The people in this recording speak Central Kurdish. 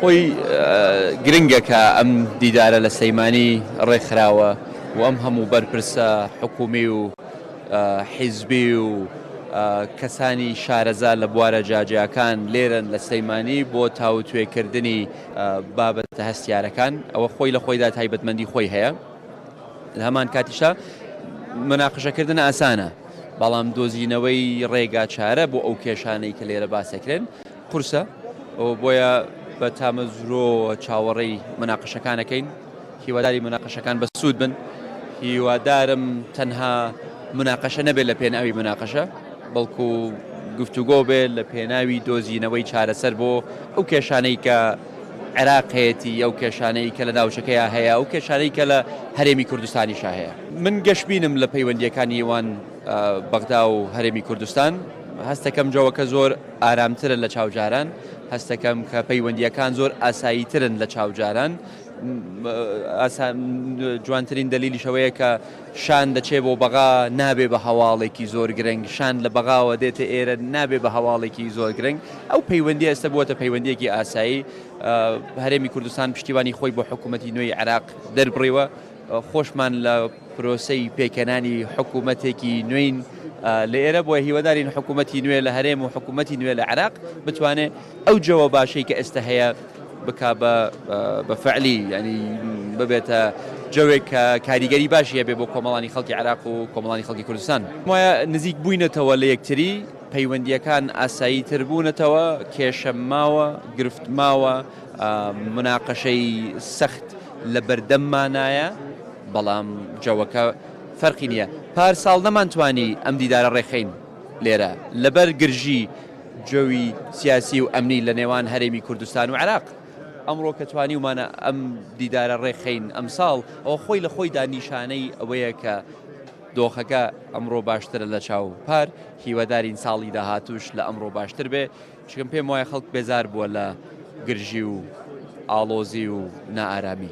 خۆی گرنگە کە ئەم دیدارە لە سەیمانی ڕێکخراوە و ئەم هەموو بەرپرسە حکومی و حیزبی و کەسانی شارەزا لە بوارە جیاجیاکان لێرەن لە سەیمانی بۆ تاوتوێکردنی بابەتە هەستیارەکان، ئەوە خۆی لە خۆیدا تایبەتمەندی خۆی هەیە. لە هەمان کاتیشا مناقشەکردن ئاسانە، بەڵام دۆزینەوەی ڕێگا چارە بۆ ئەو کێشانەی کە لێرە باسەکرێن قورسە، بۆیە بە تامەزرۆ چاوەڕێی مناقشەکانەکەین. هیواداری مناقشەکان بە سوود بن، هیوادارم تەنها مناقشە نەبێت لە پێناوی مناقشە، بەڵکو گفتوگۆ بێت لە پێناوی دۆزینەوەی چارەسەر بۆ ئەو کێشانەی کە عێراق هەیەتی، ئەو کێشانەی کە لە ناوچەکەیا هەیە، ئەو کێشانەی کە لە هەرێمی کوردستانیشا هەیە. من گەشبینم لە پەیوەندییەکانی نێوان بەغدا و هەرێمی کوردستان، هەستەکەم جەوەکە زۆر ئارامترە لە چاو جاران، هەستەکەم کە پەیوەندییەکان زۆر ئاساییترن لە چاو جاران. جوانترین دەلیلیش ئەوەیە کە شان دەچێ بۆ بەغا نابێ بە هەواڵێکی زۆر گرنگ، شان لە بەغاوە دێتە ئێرە نابێ بە هەواڵێکی زۆر گرنگ. ئەو پەیوەندیە ئێستا بووەتە پەیوەندیەکی ئاسایی. هەرێمی کوردستان پشتیوانی خۆی بۆ حکوومەتی نوێی عێراق دەربڕیوە. خۆشمان لە پرۆسەی پێکهێنانی حکوومەتێکی نوێین لە ئێرە، بۆیە هیوادارین حکوومەتی نوێ لە هەرێم و حکوومەتی نوێ لە عێراق بتوانێت ئەو جەوە باشەی کە ئێستا هەیە بکا بە فعلی، ینی ببێتە جەوێک کە کاریگەری باشی هەبێ بۆ کۆمەڵانی خەڵکی عێراق و کۆمەڵانی خەڵکی کوردستان. وایە نزیک بووینەتەوە لە یەکتری، پەیوەندییەکان ئاسایی تر بوونەتەوە، کێشە ماوە، گرفت ماوە، مناقەشەی سەخت لە بەردەممانایە، بەڵام جەوەکە فەرقی نییە. پار ساڵ نەمانتوانی ئەم دیدارە ڕێکخەین لێرە لەبەر گرژی جەوی سیاسی و ئەمنی لە نێوان هەرێمی کوردستان و عێراق. ئەمڕۆ کە توانیومانە ئەم دیدارە ڕێکخەین ئەمساڵ، ئەوە خۆی لە خۆیدا نیشانەی ئەوەیە کە دۆخەکە ئەمڕۆ باشترە لە چاو پار، هیوادارین ساڵی داهاتووش لە ئەمڕۆ باشتر بێ، چونکە پێم وایە خەڵک بێزار بووە لە گرژی و ئاڵۆزی و نائارامی.